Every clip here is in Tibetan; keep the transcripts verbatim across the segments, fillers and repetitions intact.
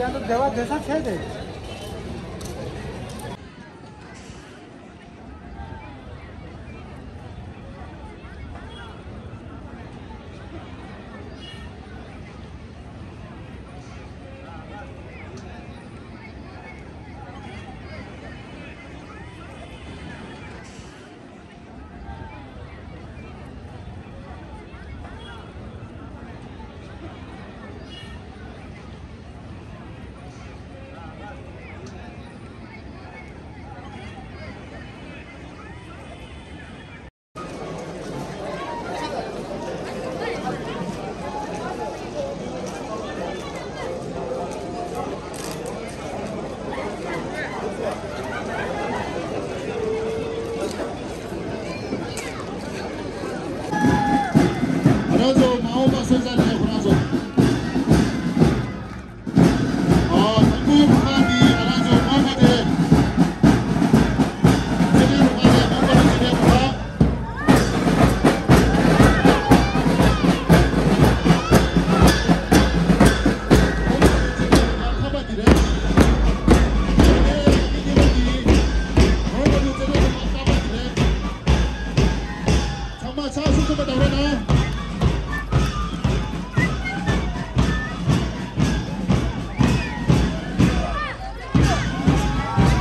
ཡང་དུ་བདེ་བ་བདེ་ས་ཆེ་སྟེ། ང་རང་ཚོ་མ་འོངས་པ་སོན་རྩ་ནས་ཁོ་རང་ཚོ། ཨ། དང་པོ་ཁོ་རང་གིས་ང་རང་ཚོ་མ་འོངས་པ་དེ། ཚེ་རིང་རུ་ཁག་དེ་མ་འོངས་པ་ཚེ་རིང་རུ་ཁག་ཚང་མ་ཕྱག་ཤུགས་ཆེན་པོ་བརྡབ་རོགས་གནང་།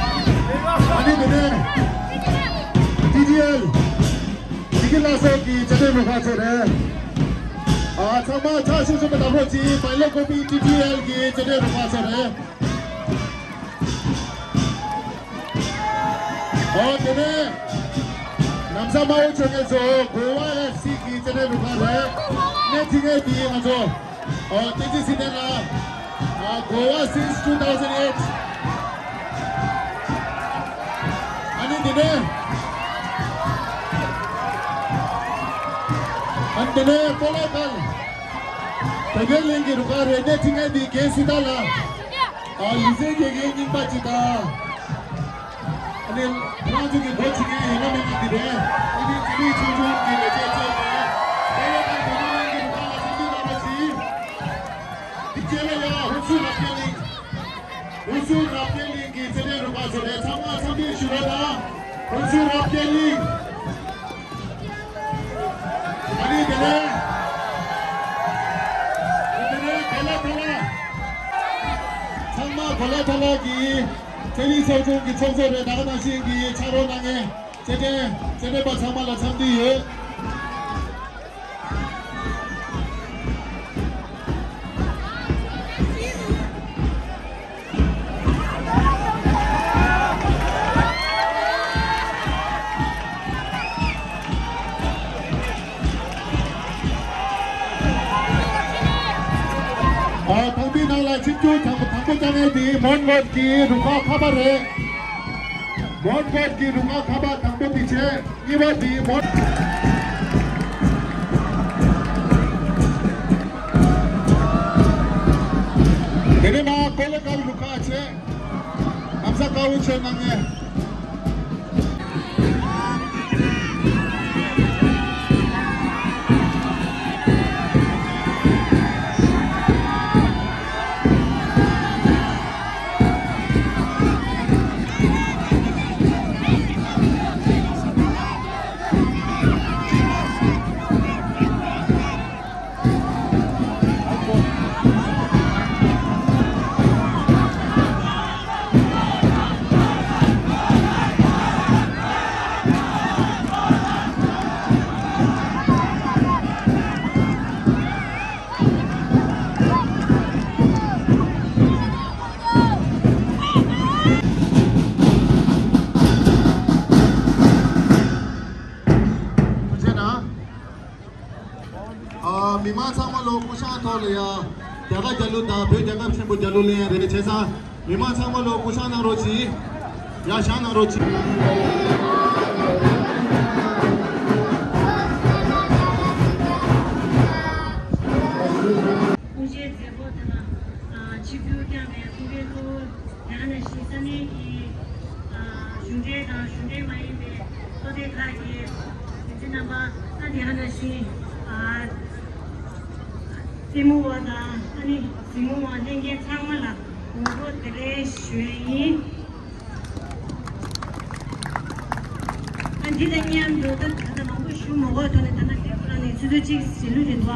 ཨ་ནི་དེ་ནས་ཊི་ཌི་ཨེལ་བདེ་སྐྱིད་ལྷ་སའི་གི་རྩེད་འགྲན་རུ་ཁག་ཚོ་རེད། ཨ། ཚང་མ་ཕྱག་ཤུགས་ཆེན་པོ་བརྡབ་རོགས་གྱིས། བལ་ཡུལ་ཀོ་པི་ཊི་ཌི་ཨེལ་གི་རྩེད་འགྲན་རུ་ཁག་ཚོ་རེད། ཨོ། དེ་ནས་ལམ་སང་དམར་པོ་མཆོད་མཁན་ཚོ་གོ་བ་ཨེཕ་སི་གི་རྩེད་འགྲན་རུ་ཁག་རེད། གནས་ཐིག་ངེས་འདི་ང་ཚོ། ཨོ། བསྟན་འཛིན་ཚེ་བརྟན་ལགས། ཨ། གོ་བ་since two thousand eight། ཨ་ནི་དེ་ནས། ཨ་ནི་དེ་ནས་སྤོ་ལོ་ཀལ། བོད་རྒྱལ་གླིང་གི་རུ་ཁག་རེད། གནས་ཐིག་ངེས་འདི་རྒན་སྲི་ཐར་ལགས། ཨ། ལུས་རྩལ་དགེ་རྒན་རྙིང་པ་ཅིག་དང་། ཨ་ནི་ཁོ་རང་ཚོ་གི་འགོ་ཁྲིད་མཁན་ཡོད་ན་མེད་ན་འདི་རེད། ཨ་ནི་ཚེ་རིང་ཆོས་འབྱུང་གི་ལས་བྱེད་ཚོ་དང་། དེ་ལས་ཀ་བོད་ནང་གི་རུ་ཁག་ལ་ཚེ་འདི་ལ་རོགས་གྱིས། འདི་རྗེས་ལ་ཡང་ཧུན་སུར་རབ་རྒྱས་གླིང་། ཧུན་སུར་རབ་རྒྱས་གླིང་གི་རྩེད་འགྲན་རུ་ཁག་ཚོ་རེད། ཚང་མ་འཚམས་འདྲི་ཞུ་རོགས་གནང་། ཧུན་སུར་རབ་རྒྱས་གླིང་། ཨ་ནི་དེ་ནས། དེ་ནས་གོ་ལ་ཐ་ལ། ཚང་མ་གོ་ལ་ཐ་ལ་གི་ཚེ་རིང་ཚོགས་ཆུང་གི་ཚོགས་གཙོ་རེད། ད་ག་ནང་བཞིན་གྱི་ཕྱག་རོགས་གནང་མཁན་རྩེད་འགྲན་རྩེད་འགྲན་པ་ཚང་མ་ལ་འཚམས་འདྲི་ཡོད། ཨ། དང་པོའི་ནང་ལ་ཆིབས་བསྒྱུར་དང་དང་པོ་བཅར་མཁན་དེ་མོན་གྷོ་གི་རུ་ཁག་ཁ་པ་རེད། མོན་གྷོ་གི་རུ་ཁག་ཁ་པ་དང་པོ་དེ་བྱས། གཉིས་པ་དེ་མོན། དེ་ནས་མར་ཀོ་ལེ་གལ་རུ་ཁག་བྱས། ལམ་སང་དཀར་པོ་མཆོད་གནང་མཁན། ཐུགས་རྗེ་གནང་། ཨ། མི་མང་ཚང་མ་ལོ་སྐུ་ཞབས་ཐོག་ལ་ཡ། རྒྱལ་ཁ་རྒྱལ་གླུ་དང་བོད་རྒྱལ་ཁབ་ཆེན་པོ་རྒྱལ་གླུ་ལེན་ཡ་རེད། བྱས་ཙང་མི་མང་ཚང་མ་ལོ་སྐུ་བཞེངས་གནང་རོགས་གྱིས། ཡ་བཞེངས་གནང་རོགས་གྱིས། དབུ་འབྱེད་མཛད་སྒོ་དེ་ལ་ཆིབས་བསྒྱུར་བསྐྱངས་པའི་ཀུན་མཁྱེན་གཙོ་བོ། དེ་ག་ནང་བཞིན་ས་གནས་ཀྱི་ཨ་གཞུང་འབྲེལ་དང་གཞུང་འབྲེལ་མ་ཡིན་པའི་ཚོགས་སྡེ་ཁག་གི་འགན་འཛིན་རྣམ་པ། ཨ་དེ་ག་ནང་བཞིན་ཨ་རྩེད་མོ་བ་དང་ཨ་ནི་གཟིགས་མོ་བ་ལྷན་རྒྱས་ཚང་མ་ལ་ ངོ་རྒོལ་བདེ་ལེགས་ཞུ་ཡས་ཡིན། ཨ་འདི་དང་མཉམ་དུ་ད་ད་ལྟ་མང་པོ་ཞུ་མ་དགོས་ཐོག་ནས་ད་ལྟ་དེ་ཁོ་རང་ནས་ཆུ་ཚོད་གཅིག་ཟིན་ལུགས་རེད་འདུག་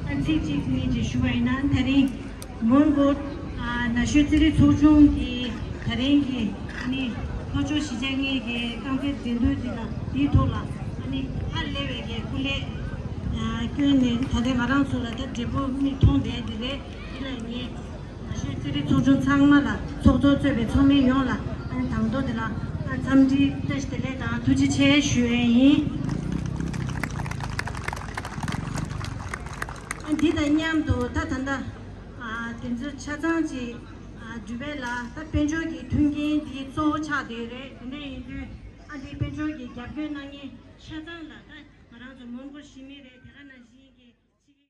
ཨ་ཚིག་གཅིག་གཉིས་ཅིག་ཞུ་བ་ཡིན་ན། ད་རིང་མོན་གྷོ་ཨ་ན་གཞོན་རྩེད་རིགས་ཚོགས་ཆུང་གི་ད་རིང་གི་ཨ་ནི་ལྷོ་ཕྱོགས་གཞིས་ཆགས་ལྔའི་གི་རྐང་རྩེད་འགྲན་བསྡུར་འདི་ལ་འདིའི་ཐོག་ལ་ཨ་ནི་ཧ་ལས་པའི་གི་སྐུ་ལས་ཨ་བསྐྱོན་ནས་ད་ལྟའི་ང་རང་ཚོ་ལ་ད་འབྲས་བུ་མིག་མཐོང་བསྡད་འདི་རེད། འདི་ལ་ངས་ན་གཞོན་རྩེད་རིགས་ཚོགས་ཆུང་ཚང་མ་ལ་ཚོགས་གཙོ་གཙོས་པའི་ཚོགས་མི་ཡོངས་ལ་ཨ་ནི་དང་ཐོག་དེ་ལ་ཨ་འཚམས་འདྲི་བཀྲ་ཤིས་བདེ་ལེགས་དང་ཐུགས་རྗེ་ཆེ་ཞུ་ཡས་ཡིན། ཨ་འདི་དང་མཉམ་དུ་ད་ད་ལྟ་ཨ་དེ་ཚོ་ཆ་ཚང་ཅིག་ཨ་འགྲུལ་པ་ལ་ད་དཔལ་འབྱོར་གྱི་མཐུན་རྐྱེན་འདི་གཙོ་བོ་ཆགས་བསྡད་ཡོད་རེད། དེ་འདྲ་ཡིན་དུས་ཨ་འདི་དཔལ་འབྱོར་གྱི་རྒྱབ་སྐྱོར་གནང་མཁན་ཆ་ཚང་ལ་ད་ང་རང་ཚོ་མོན་གྷོ་གཞིས་མི་རེད། དེ་ག་ནང་བཞིན་གྱི་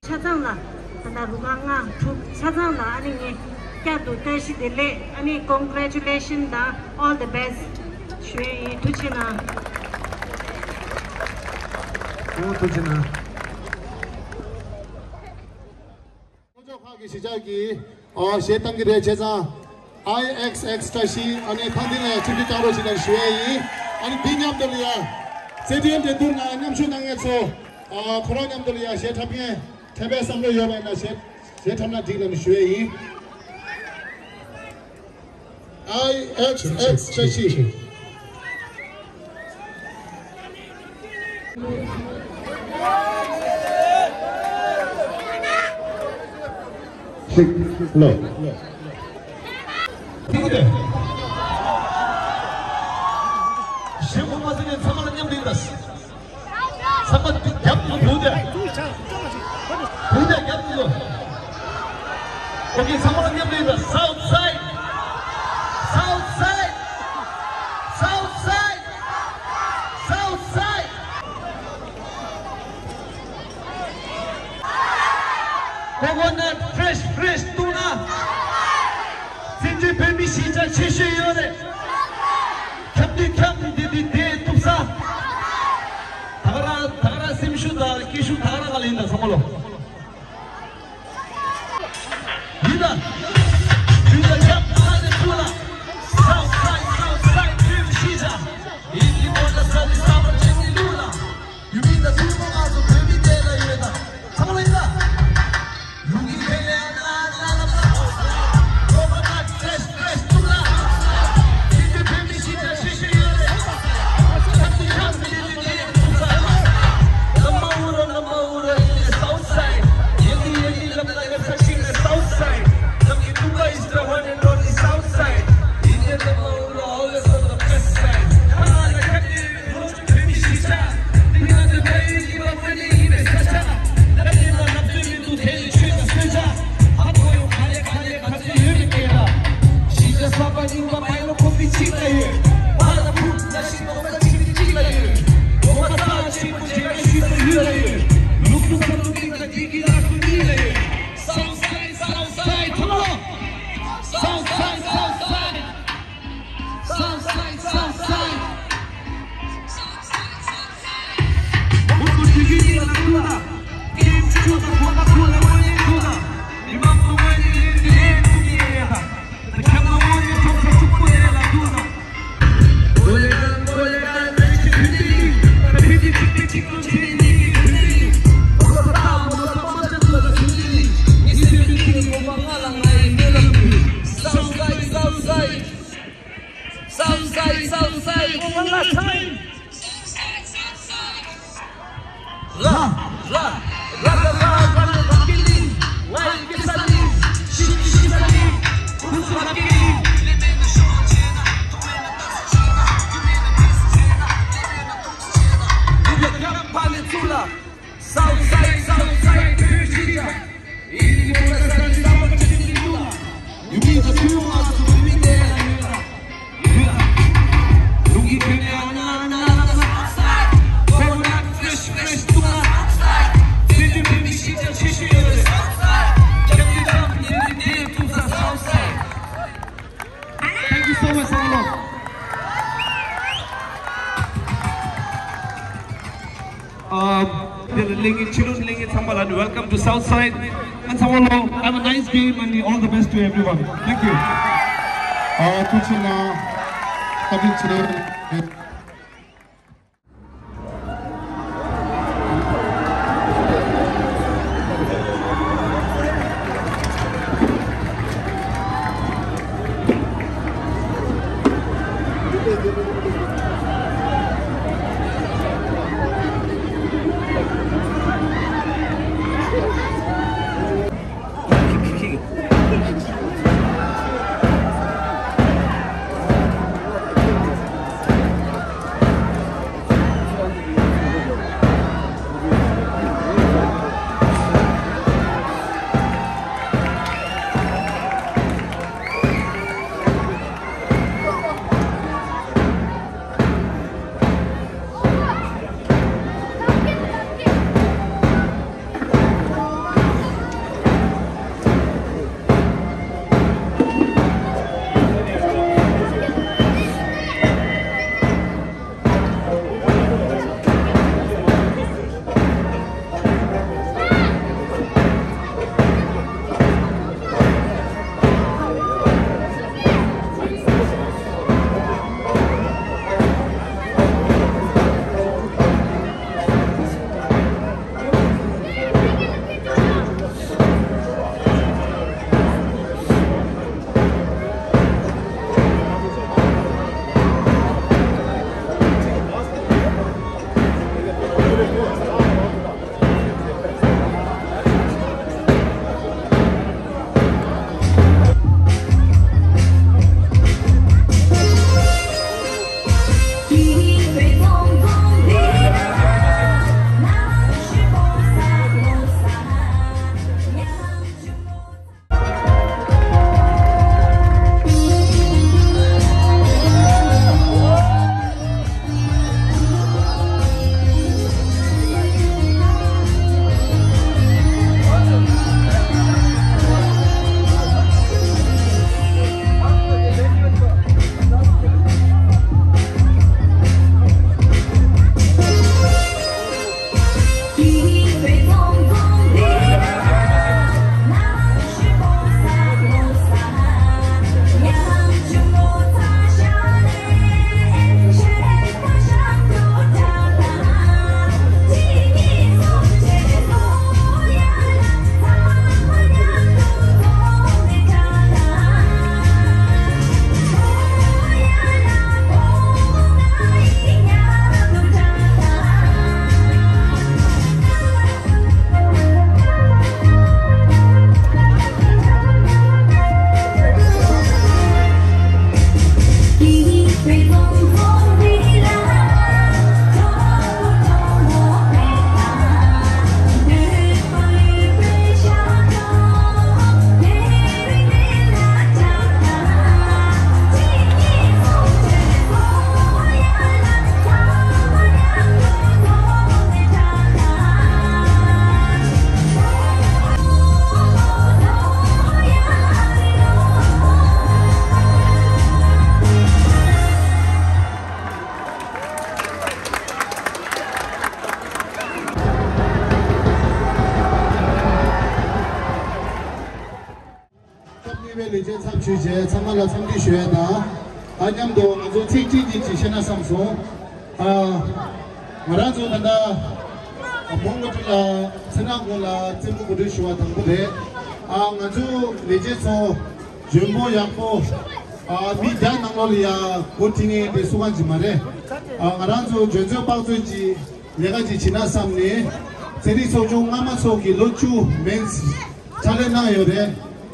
ཆ་ཚང་ལ་ད་ལྟ་རུ་ཁག་ལྔ་དྲུག་ཆ་ཚང་ལ་ཨ་ནི་ངས་བསྐྱར་དུ་བཀྲ་ཤིས་བདེ་ལེགས། ཨ་ནི་congratulation དང་all the best ཞུ་ཡས་ཡིན། ཐུགས་རྗེ་གནང་། ཨོ་ཐུགས་རྗེ་གནང་། ལྷོ་ཕྱོགས་ཁག་གི་གཞིས་ཆགས་ཀྱིས་ཨོ་གཞས་གཏང་གི་རེད། བྱས་ཙང་I X X བཀྲ་ཤིས་ཨ་ནི་ཐང་ཐིང་ལ་ཡང་ཆིབས་བསྒྱུར་བསྐྱངས་རོགས་ཞེས་ནས་ཞུ་ཡས་ཡིན། ཨ་ནི་འདི་མཉམ་དུ་ལ་ཡང་རྩེད་འགྲན་འགྲན་བསྡུར་ནང་མཉམ་ཞུགས་གནང་མཁན་ཚོ་ཨ་ཁོ་རང་མཉམ་དུ་ལ་ཡང་གཞས་འཁྲབ་མཁན་འཁྲབ་པའི་བསམ་བློ་ཡོད་པ་ཡིན་ན་གཞས་གཞས་འཁྲབ་ན་འགྲིག་ལབ་ནས་ཞུ་ཡས་ཡིན། I X X བཀྲ་ཤིས། ཤིག་ལོ། ཐིག་དེ། གཞས་མོ་མ་ཟིན་ནས་ཚང་མ་ལ་མཉམ་དུ་ཡིན་ད། ཚང་མ་རྒྱབ་ཏུ་བུད་དེ། བུད་དེ་རྒྱབ་ཏུ། ཨོ་ཁེ། ཚང་མ་ལ་མཉམ་དུ་ཡིན་ད། South side. South side. South side. South side. Coconut fresh fresh བཏུང་ན། བཙན་བྱོལ་བོད་མི་གཞིས་ཆགས་ཆེ་ཤོས་ཡོད་རེད། ཁྱབ་དུས་ཁྱབ་དུས་བསྡད་དུས་བསྡད་ཐུབ་ས། ད་ག་རང་ད་ག་རང་སེམས་ཤུགས་དང་སྐྱིད་ཤུགས་ད་ག་རང་ག་ལ་ཡིན་ད་ཚང་མ་ལོ། ཡིན་ད། ཡིན་ད་ཁྱབ་ཁ་ནས་ཐུག་ལ། South side, South side བོད་མི་གཞིས་ཆགས། ཡིན་གྱི་མོ་ལ་ས་ནི་ས་བར་ཆེན་གྱི་ལུགས་ལ། ཡུལ་མི་དང་ཐུན་མོང་ང་ཚོ་བོད་མི་བསྡད་ལ་ཡོད་ད། ཚང་མ་ལ་ཡིན་ད། ལུག་གི་ཕེ་ལེ་ཨ་ན་ཨ་ན་ལ་ལ། ཁོ་པ་ན་ཀྲེཤ་ཀྲེཤ་ཐུག་ལ། ཁྱེད་ཚོའི་བོད་མི་གཞིས་ཆགས་ཤེས་ཤེས་ཡོད་རེད། ཁྱབ་ཏུ་ཁྱབ་ཏུ་ལེ་ལེ་ལེ་ཐུག་ས། ལ་མ་འུ་ར་ལ་མ་འུ་ར་ཡིན་ནས་South side། ཡེ་ལི་ཡེ་ལི་ལབ་ན་ལེབ་ས་ཤིག་ནས་South side། ནམ་གྱི་ཐུག་པ་is the one and only South side། ཡིན་ནས་ལ་མ་འུ་ར་always on the best side། ཁ་ལ་ཁྱབ་ཏུ། South side, South side, come on! South side, South side. South side, South side. South side, South side. South side, South side, one last time. Ra, ra, ra, ra, ra, ra, ra, kili, ngai, kisali, shi, shi, sali, kusu, ra, kili. South side, South side, Persia. Thank you so much, Sangalo. Um, the Lingi children, Lingi Thambala, welcome to South Side. And Sangalo, have a nice game and all the best to everyone. Thank you. ཨ་ཐུགས་རྗེ་གནང་། བཀའ་དྲིན་ཆེ། སྐབས་གཉིས་པའི་ལས་བྱེད་ཚབ་ཞུས་རྗེས་ཚང་མ་ལ་འཚམས་འདྲི་ཞུ་ཡས་དང་། ཨ་མཉམ་དུ་ང་ཚོ་ཚིག་གཅིག་གཉིས་ཅིག་བཤད་ན་བསམ་སོང་། ཨ། ང་རང་ཚོ་ད་ལྟ་མོན་གྷོ་ཁྲི་ལ་མཚན་ནག་དགོན་ལ་རྩེད་མོ་གོ་སྒྲིག་ཞུ་བ་དང་པོ་རེད། ཨ། ང་ཚོ་ལས་བྱེད་ཚོ་འཇོན་པོ་ཡག་པོ། ཨ། མི་བརྒྱ་ནང་ལོགས་ལ་ཡ་འགོ་ཁྲིད་མཁན་དེ་སུ་གང་ཅིག་མ་རེད། ཨ། ང་རང་ཚོ་འཇོན་ཚོད་དཔག་ཚོད་ཀྱི་ལས་ཀ་ཅིག་བྱེད་ན་བསམ་ནས། རྩེད་རིགས་ཚོགས་ཆུང་སྔ་མ་ཚོ་གི་ལོ་བཅུ་མན་ཕྱག་ལས་གནང་ཡོད་རེད།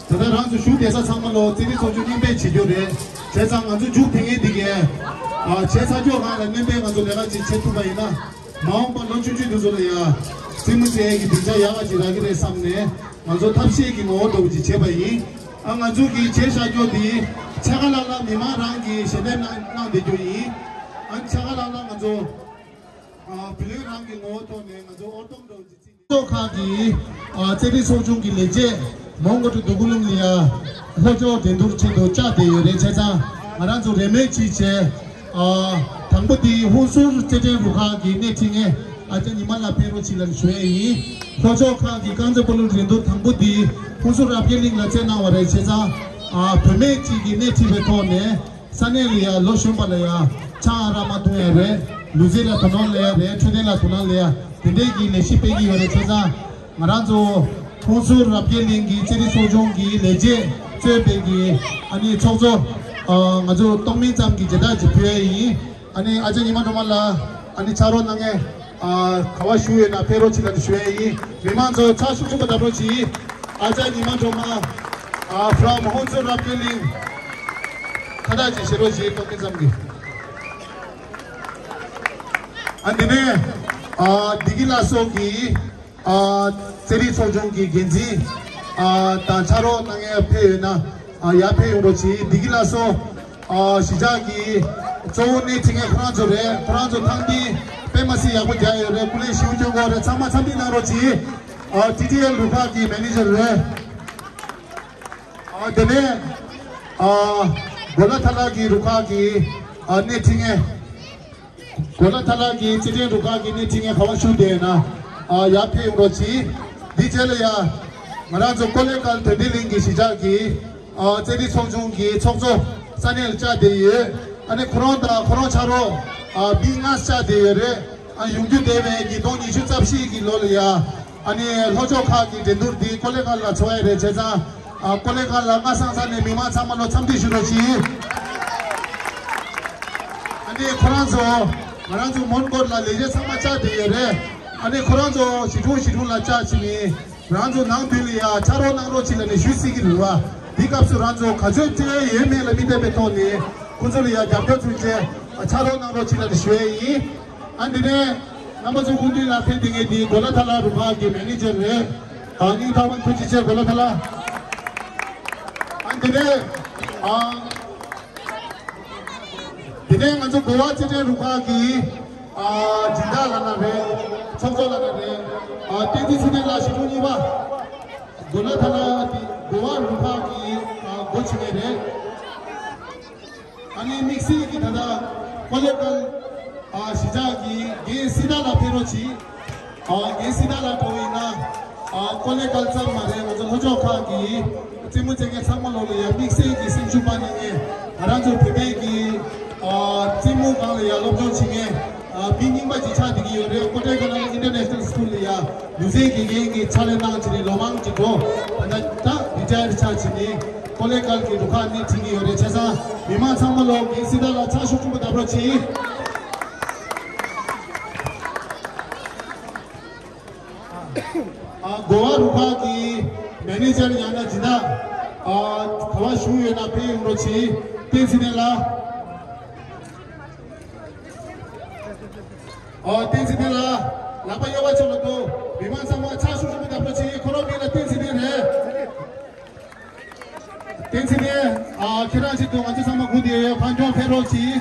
ད་ལྟ་རང་ཚོ་བཞུགས་བསྡད་ས་ཚང་མ་ལོ་རྩེད་རིགས་ཚོགས་ཆུང་སྙན་སྤེལ་བྱེད་རྒྱུ་རེད། བྱས་ཙང་ང་ཚོ་མཇུག་དེ་ངེས་འདི་གས། ཨ། བྱས་ཚར་ཁྱོད་གང་ལ་སྣོན་པས་ང་ཚོ་ལས་ཀ་ཅིག་བྱེད་ཐུབ་པ་ཡིན་ན། མ་འོངས་པ་ལོ་ཆུང་ཆུང་དེ་ཚོ་ལ་ཡ་རྩེད་མོ་རྩེ་ཡས་ཀྱི་སྡིངས་ཆ་ཡག་པ་ཅིག་རག་གི་རེད་བསམ་ནས། ང་ཚོ་ཐབས་ཤེས་ཀྱི་ངོ་བོ་འདྲ་བོ་ཅིག་བྱས་པ་ཡིན། ཨ། ང་ཚོ་གི་བྱས་བཞག་རྒྱུ་དེ་ཕྱེད་ཀ་ལྷག་ལྷག་མི་མང་རང་གིས་ཞལ་འདེབས་གནང་གནང་བསྡད་རྒྱུ་ཡིན། ཨ། ཕྱེད་ཀ་ལྷག་ལྷག་ང་ཚོ། ཨ། བུ་ལོན་རང་གི་ངོ་བོ་ཐོག་ནས་ང་ཚོ་ཨོར་ཐོམ་འདྲ་བོ་ཅིག་བརྩིས་ནས། ལྷོ་ཕྱོགས་ཁག་གི། ཨ། རྩེད་རིགས་ཚོགས་ཆུང་གི་ལས་བྱེད་མོན་གྷོ་ཁྲི་འདུ་ཁང་ལ་ཡ་ལྷོ་ཕྱོགས་འགྲན་བསྡུར་ཆེད་དུ་བཅར་བསྡད་ཡོད་རེད། བྱས་ཙང་ང་རང་ཚོ་རེས་མོས་ཅིག་བྱས། ཨ། དང་པོ་དེ་ཧུན་སུར་རྩེད་འགྲན་རུ་ཁག་གི་སྣེ་ཁྲིད་མཁན་ཨ་ཅག་ཉི་མ་ལགས་ཕེབས་རོགས་བྱེད་ལབ་ཞུ་ཡས་ཡིན། ལྷོ་ཕྱོགས་ཁག་གི་རྐང་རྩེད་སྤོ་ལོ་འགྲན་བསྡུར་དང་པོ་དེ་ཧུན་སུར་རབ་རྒྱས་གླིང་ལ་རྩེད་གནང་བ་རེད། བྱས་ཙང་ ཨ་བུད་མེད་ཅིག་གིས་སྣེ་ཁྲིད་པའི་ཐོག་ནས་ས་གནས་ལ་ཡ་ལོ་གཞོན་པ་ལ་ཡ་ཆང་ཨ་རག་མ་འཐུང་ཡ་རེད། ལུས་རྩལ་ལ་དོ་སྣང་སླེབས་ཡ་རེད། འཕྲོད་བསྟེན་ལ་དོ་སྣང་སླེབས་ཡ་དེ་འདྲས་ཀྱི་ལས་གཞི་སྤེལ་གྱི་ཡོད་རེད། བྱས་ཙང་ང་རང་ཚོ་ཧོན་སུར་རབ་རྒྱས་གླིང་གི་རྩེད་རིགས་ཚོགས་ཆུང་གི་ལས་བྱེད་གཙོས་པའི་གི་ཨ་ནི་ཚོགས་གཙོ་ཨ་ང་ཚོ་སྟོང་མིན་ཙམ་གྱི་མཇལ་དར་ཅིག་ཕུལ་ཡ་ཡིན། ཨ་ནི་ཨ་ཅག་ཉི་མ་སྒྲོལ་མ་ལགས་ཨ་ནི་ཕྱག་རོགས་གནང་མཁན་ཨ་ག་པར་བཞུགས་ཡོད་ན་ཕེབས་རོགས་གྱིས་ལབ་ནས་ཞུ་ཡ་ཡིན། མི་མང་ཚོ་ཕྱག་ཤུགས་ཆེན་པོ་བརྡབ་རོགས་གྱིས། ཨ་ཅག་ཉི་མ་སྒྲོལ་མ་ཨ་from ཧོན་སུར་རབ་རྒྱས་གླིང་ཁ་བཏགས་ཅིག་བཞེས་རོགས་གྱིས། སྟོང་མིན་ཙམ་གྱི། ཨ་འདི་ནས་ཨ་བདེ་སྐྱིད་ལགས་སོགས་ཀྱིས་ཨ་རྩེད་རིགས་ཚོགས་ཆུང་གི་འགན་འཛིན་ཨ་དང་ཕྱག་རོགས་གནང་མཁན་ཕེབས་ཡོད་ན་ཨ་ཡར་ཕེབས་ཡོང་རོགས་གྱིས། བདེ་སྐྱིད་ལགས་སོ། ཨ་གཞིས་ཆགས་ཀྱི་གཙོ་བོ་སྣེ་ཁྲིད་མཁན་ཁོ་རང་ཚོ་རེད། ཁོ་རང་ཚོ་ཐང་འདི་དཔེ་མ་སྲིད་ཡག་པོ་རྒྱག་ཡོད་རེད། སྐུ་ལས་ཞེ་པོ་སྐྱོན་གྱི་ཡོད་རེད། ཚང་མ་འཚམས་འདྲི་གནང་རོགས་གྱིས། ཨ་ཊི་ཊི་ཨེལ་རུ་ཁག་གི་མེ་ནེ་ཇར་རེད། ཨ་དེ་ནས་ཨ་གོ་ལ་ཐ་ལག་གི་རུ་ཁག་གི་ཨ་སྣེ་ཁྲིད་མཁན། གོ་ལ་ཐ་ལག་གི་རྩེད་འགྲན་རུ་ཁག་གི་སྣེ་ཁྲིད་མཁན་ག་པར་བཞུགས་བསྡད་ཡོད་ན་ཨ་ཡར་ཕེབས་ཡོང་རོགས་གྱིས། འདི་རྗེས་ལ་ཡ་ང་རང་ཚོ་ཀོ་ལེ་གལ་དོན་ལྡན་གླིང་གི་གཞིས་ཆགས་ཀྱི་ཨ་རྩེད་རིགས་ཚོགས་ཆུང་གི་ཚོགས་གཙོ་ས་གནས་ལ་བཅར་བསྡད་ཡོད། ཨ་ནི་ཁོ་རང་དང་ཁོ་རང་ཕྱག་རོགས་ཨ་མི་ལྔ་བཅར་བསྡད་ཡོད་རེད། ཨ་ཡོང་རྒྱུ་བསྡད་པའི་ཉིས་སྟོང་ཉི་ཤུ་རྩ་བཞི་གི་ལོ་ལ་ཡ་ཨ་ནི་ལྷོ་ཕྱོགས་ཁག་གི་འགྲན་བསྡུར་འདི་ཀོ་ལེ་གལ་ལ་འཚོགས་ཡ་རེད། བྱས་ཙང་ཨ་ཀོ་ལེ་གལ་ལ་སྔ་སང་ས་ནས་མི་མང་ཚང་མ་ལོ་འཚམས་འདྲི་ཞུ་རོགས་གྱིས། ཨ་ནི་ཁོ་རང་ཚོ་ང་རང་ཚོ་མོན་གྷོ་ལ་ལས་བྱེད་ཚང་མ་བཅར་བསྡད་ཡོད་རེད། ཨ་ནི་ཁོ་རང་ཚོ་ཞི་ཁྲོང་ཞི་ཁྲོང་ལ་བཅར་བྱས་ནས་རང་ཚོ་ནང་དུ་ལ་ཡ་ཕྱག་རོགས་གནང་རོགས་གྱིས་ལབ་ནས་ཞུ་སྲིད་ཀྱི་རེད་བ། འདི་སྐབས་སུ་རང་ཚོ་ག་ཚོད་བྱེད་ཡ་ཡོད་མེད་ལ་མི་བལྟས་པའི་ཐོག་ནས་ཁོ་ཚོ་ལ་ཡ་རྒྱབ་སྐྱོར་བྱུང་རྗེས་ཕྱག་རོགས་གནང་རོགས་གྱིས་ལབ་ནས་ཞུ་ཡ་ཡིན། ཨ་འདི་ནས་རྣམ་པ་ཚོ་སྐུ་མདུན་ལ་ཕེབས་བསྡད་མཁན་འདི་གོ་ལ་ཐ་ལག་རུ་ཁག་གི་མེ་ནེ་ཇར་རེད། ཨ་སྙིང་ཐག་པ་ཐུགས་རྗེ་ཆེ་གོ་ལ་ཐ་ལག། ཨ་འདི་ནས་ཨ། དེ་ནས་ང་ཚོ་གོ་བ་རྩེད་འགྲན་རུ་ཁག་གི་ཨ་སྦྱིན་བདག་ལགས་རེད། ཚོགས་གཙོ་ལགས་རེད། ཨ་བསྟན་འཛིན་ཚེ་བརྟན་ལགས་ཞི་ཁྲོང་གཉིས་པ། གོ་ལ་ཐ་ལག་གི་གོ་བ་རུ་ཁག་གི་ཨ་འགོ་ཁྲིད་མཁན་རེད། ཨ་ནི་དམིགས་བསལ་གྱི་ད་ལྟ་ཀོ་ལེ་གལ་ཨ་གཞིས་ཆགས་ཀྱི་རྒན་སྲི་ཐར་ལགས་ཕེབས་རོགས་གྱིས། ཨ་རྒན་སྲི་ཐར་ལགས་འགྲོ་བ་ཡིན་ན་ཨ་ཀོ་ལེ་གལ་ཙམ་མ་རེད། ང་ཚོ་ལྷོ་ཕྱོགས་ཁག་གི་རྩེད་མོ་རྩེ་མཁན་ཚང་མ་ལོ་ལ་ཡ་དམིགས་བསལ་གྱི་སེམས་ཤུགས་སྤར་ནས་ངས་ང་རང་ཚོ་བོད་པའི་གི་ཨ་རྩེད་མོ་སྒང་ལ་ཡ་སློབ་སྦྱོང་བྱེད་མཁན་ཨ་མི་རྙིང་པ་ཅིག་ཆགས་བསྡད་ཀྱི་ཡོད་རེད། ཀོ་ཊེ་ག་ན་ལ་ཨིན་ཊར་ནེ་ཤ་ནལ་སི་ཀུལ་ལ་ཡ་ལུས་རྩལ་དགེ་རྒན་གྱི་ཕྱག་ལས་གནང་བྱས་ནས་ལོ་མང་ཅིག་འགྲོ། ད་ལྟ་ད་རི་ཊ་ཡར་ཆགས་བྱས་ནས་ཀོ་ལེ་གལ་གྱི་རུ་ཁག་སྣེ་ཁྲིད་ཀྱི་ཡོད་རེད། བྱས་ཙང་མི་མང་ཚང་མ་ལོ་རྒན་སྲི་ཐར་ལགས་ཕྱག་ཤུགས་ཆེན་པོ་བརྡབ་རོགས་གྱིས། ཨ་གོ་བ་རུ་ཁག་གི་མེ་ནེ་ཇར་ཡང་ན་སྦྱིན་བདག་ཨ་ག་པར་བཞུགས་ཡོད་ན་ཕེབས་ཡོང་རོགས་གྱིས། བསྟན་འཛིན་ལགས། ཨ་བསྟན་འཛིན་ལགས། ལག་པ་གཡས་པ་ཕྱོགས་ལ་གཏོང་། མི་མང་ཚང་མ་ཕྱག་ཤུགས་ཆེན་པོ་བརྡབ་རོགས་གྱིས། ཁོ་རང་མིང་ལ་བསྟན་འཛིན་རེད། བསྟན་འཛིན་ཨ་ཁྱེད་རང་ཆེད་དུ་ང་ཚོ་ཚང་མ་སྒུག་བསྡད་ཡོད། ཕར་མགྱོགས་ཕེབས་རོགས་གྱིས།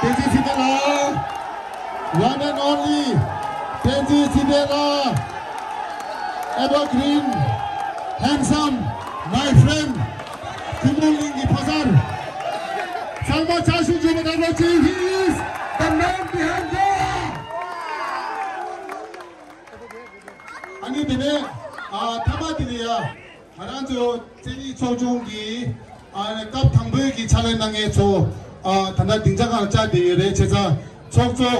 བསྟན་འཛིན་ཚེ་བརྟན་ལགས། One and only བསྟན་འཛིན་ཚེ་བརྟན་ལགས། Evergreen, handsome, my friend. ཐུན་མོང་གླིང་གི་ཕོ་གསར། ཚང་མ་ཕྱག་ཤུགས་ཆེན་པོ་བརྡབ་རོགས་གྱིས། He is the man behind there. ཨ་ནི་དེ་ནས་ཨ་ཐ་མ་དེ་ནས་ཡ་ང་རང་ཚོ་རྩེད་རིགས་ཚོགས་ཆུང་གི་ཨ་སྐབས་དང་པོའི་གི་ཕྱག་ལས་གནང་མཁན་ཚོ་ཨ་ད་ལྟ་སྡིངས་ཆ་སྒང་བཅར་བསྡད་ཡོད་རེད། བྱས་ཙང་ཚོགས་གཙོ་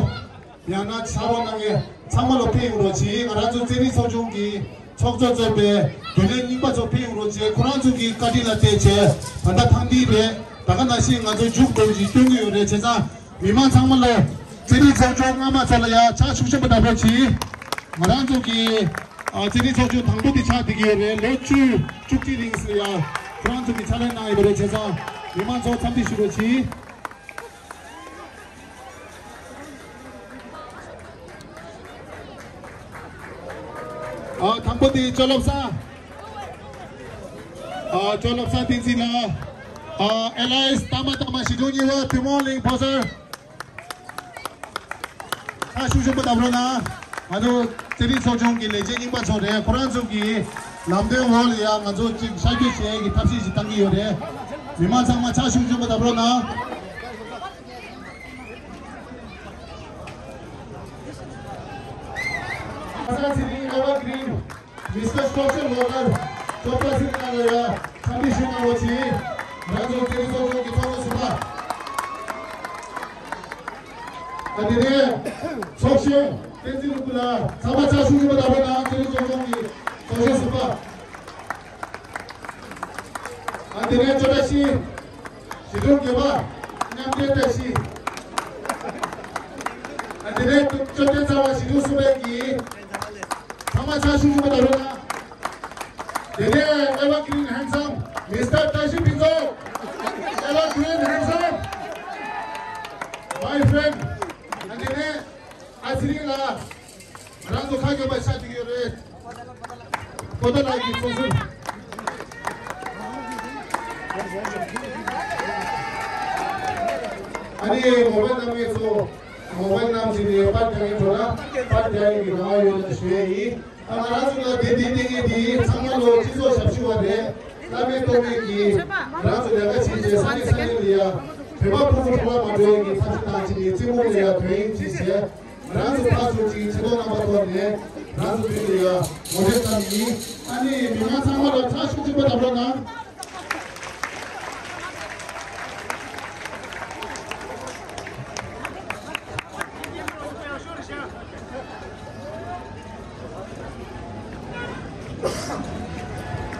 ཡང་ན་ཕྱག་རོགས་གནང་མཁན་ཚང་མ་ལོ་ཕེབས་ཡོང་རོགས་གྱིས། ང་རང་ཚོ་རྩེད་རིགས་ཚོགས་ཆུང་གི་ཚོགས་གཙོ་གཙོས་པའི་རྒྱུན་ལས་རྙིང་པ་ཚོ་ཕེབས་ཡོང་རོགས་གྱིས། ཁོ་རང་ཚོ་གི་བཀའ་དྲིན་ལ་བརྟེན་བྱས་ད་ལྟ་ཐང་འདི་རེད། ད་ག་ནང་བཞིན་ང་ཚོ་མཇུག་སྡོམ་ཞིག་སྟོན་གྱི་ཡོད་རེད། བྱས་ཙང་མི་མང་ཚང་མ་ལ་རྩེད་རིགས་ཚོགས་ཆུང་སྔ་མ་ཚོ་ལ་ཡ་ཕྱག་ཤུགས་ཆེན་པོ་བརྡབ་རོགས་གྱིས། ང་རང་ཚོ་གི་ཨ་རྩེད་རིགས་ཚོགས་ཆུང་དང་པོ་དེ་ཆགས་བསྡད་ཀྱི་ཡོད་རེད། ལོ་བཅུ་བཅུ་གཅིག་རིང་ལ་ཡ་ཁོ་རང་ཚོ་གི་ཕྱག་ལས་གནང་ཡོད་རེད། བྱས་ཙང་མི་མང་ཚོ་འཚམས་འདྲི་ཞུ་རོགས་གྱིས། ཨ་དང་པོ་དེ་ཅོ་ལོབ་ས། ཨ་ཅོ་ལོབ་ས་བསྟན་འཛིན་ལགས། ཨ་ཨེ་ལ་ཨེས་ཏ་མ་ཏ་མ་ཞི་ཁྲོང་གཉིས་པ་ཐུན་མོང་གླིང་ཕོ་གསར། ཕྱག་ཤུགས་ཆེན་པོ་བརྡབ་རོགས་གནང་། ང་ཚོ་རྩེད་རིགས་ཚོགས་ཆུང་གི་ལས་བྱེད་རྙིང་པ་ཚོ་རེད། ཁོ་རང་ཚོ་གི་ལམ་སྟོན་འོག་ལ་ཡ་ང་ཚོ་ཅིག་ཤར་བསྐྱོད་བྱེད་ཡས་ཀྱི་ཐབས་ཤེས་ཤིག་བཏང་གི་ཡོད་རེད། མི་མང་ཚང་མ་ཕྱག་ཤུགས་ཆེན་པོ་བརྡབ་རོགས་གནང་། ས་ཚེ་རིང་། Evergreen Mister Social Worker ཅོ་པ་ཚེ་རིང་ལགས་ལ་ཡ་འཚམས་འདྲི་ཞུ་གནང་རོགས་གྱིས། ང་ཚོ་ཀེ་རི་ཚོགས་ཆུང་གི་ཚོགས་གཙོ་ཟུར་པ། ཨ་དེ་ནས་ཚོགས་གཞོན་བསྟན་འཛིན་ལྷུན་པོ་ལགས། ཚང་མ་ཕྱག་ཤུགས་ཆེན་པོ་བརྡབས་རོགས་གནང་། ཀེ་རི་ཚོགས་ཆུང་གི་ཚོགས་གཞོན་ཟུར་པ། ཨ་དེ་ནས་ཅོ་བཀྲ་ཤིས། ཞི་ལྷུན་དགེ་བ། མཉམ་འབྲེལ་བཀྲ་ཤིས། ཨ་དེ་ནས་ཅོ་ལྡན་ཚ་བ་ཞི་ལྷུན་གསུམ་པའི་གི་ཚང་མ་ཕྱག་ཤུགས་ཆེན་པོ་བརྡབས་རོགས་གནང་། དེ་ནས་Evergreen Handsome Mister བཀྲ་ཤིས་ཕུན་ཚོགས། Evergreen Handsome my friend། ཨ་དེ་ནས་ཨ་ཚེ་རིང་ལགས། ང་རང་ཚོ་ཁ་སྐྱོན་པ་ཆགས་ཀྱི་ཡོད་རེད། པོ་ཏཱ་ལགས་ཀྱི་ཚོགས་ཟུར། ཨ་ནི་མོ་བའི་རྣམ་ངེས་ཚོ། མོ་བའི་རྣམ་ཞིག་ནས་པར་རྒྱག་གིན་འགྲོ་ན་པར་རྒྱག་ཡིན་གྱི་རང་དབང་ཡོད་ལ་ཞུ་ཡས་ཡིན། ད་ང་རང་ཚོ་ལ་དེ་འདི་འདི་ངེས་འདི་ཚང་མ་ལོ་སྤྱི་ཚོགས་ཞབས་ཞུ་བ་རེད། བླ་མེད་སྟོང་མེད་ཀྱིས་ང་རང་ཚོ་ལས་ཀ་བྱེད་བྱེད་ས་གནས་ས་གནས་ལ་ཡ་བོད་པ་ཕྲུ་གུ་གྲོངས་ལ་མ་འགྲོ་ཡས་ཀྱི་ཐབས་ཤེས་བཏང་བྱེད་ཀྱི་རྩེད་མོ་ལ་ཡ་ཐོན་ཡིན་བྱེད་བྱས། ང་རང་ཚོ་ཕར་ཚུར་གྱི་ཆེ་མཐོང་རྣམ་པ་ཐོག་ནས་ང་རང་ཚོ་མདུན་དུ་ཡ་ངོ་སྤྲོད་བཏང་ཡིན། ཨ་ནི་མི་མང་ཚང་མ་ལ་ཕྱག་ཤུགས་ཆེན་པོ་བརྡབས་རོགས་གནང་།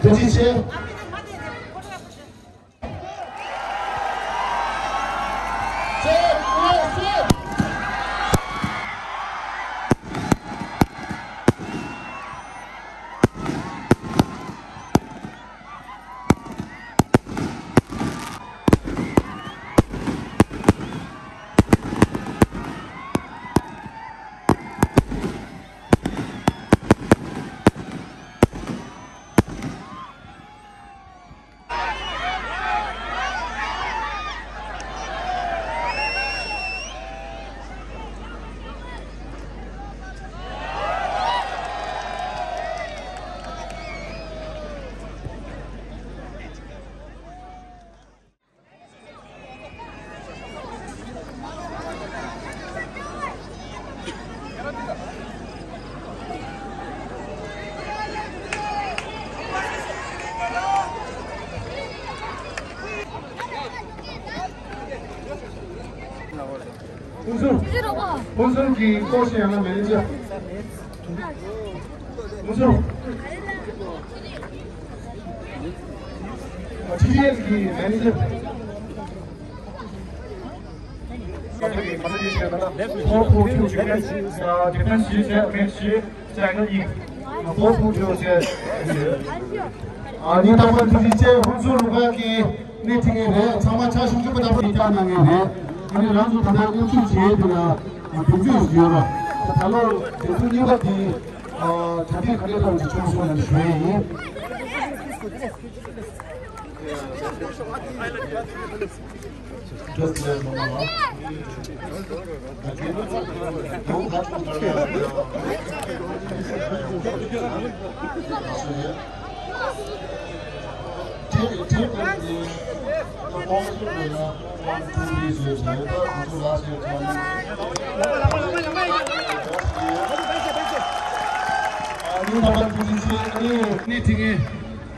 ཐུགས་རྗེ་ཆེ། ཧུན་སུར། ཧུན་སུར་གྱི་ཀོ་ཤི་ཡང་ན་མེ་ནེ་ཇར། ཧུན་སུར། ཊི་ཌི་ཨེལ་གྱི་མེ་ནེ་ཇར། Four four two defense, uh, defense is, uh, match, uh, channel in, uh, four four two, uh, ཨ་ནི་རྟག་པར་ཐུགས་རྗེ་ཆེ། ཧུན་སུར་རུ་ཁག་གི་སྣེ་ཁྲིད་མཁན་རེད། ཚང་མ་ཕྱག་ཤུགས་ཆེན་པོ་བརྡབས་རོགས་གནང་། ཨ་ནི་རང་ཚོ་ད་ལྟ་མཉམ་ཞུགས་བྱེད་ཡས་དེ་ལ་དུས་ཚོད་ཡོད་ར། ད་ལོ་དེ་ཚོ་གཉིས་པ་དེ་གྲ་སྒྲིག་ག་འདྲ་གཏོང་གི་བྱུང་སོང་ལ་ཞུ་ཡས་ཡིན། Just let me know.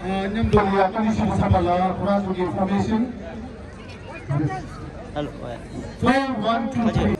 མཉམ་དུ་ཡར་ཀུན་ཤེས་བསམ་པ་ལ་ཁོ་རང་ཚོ་གི་ཨིན་ཕོར་མེ་ཤན། Hello. Four, one, two, three.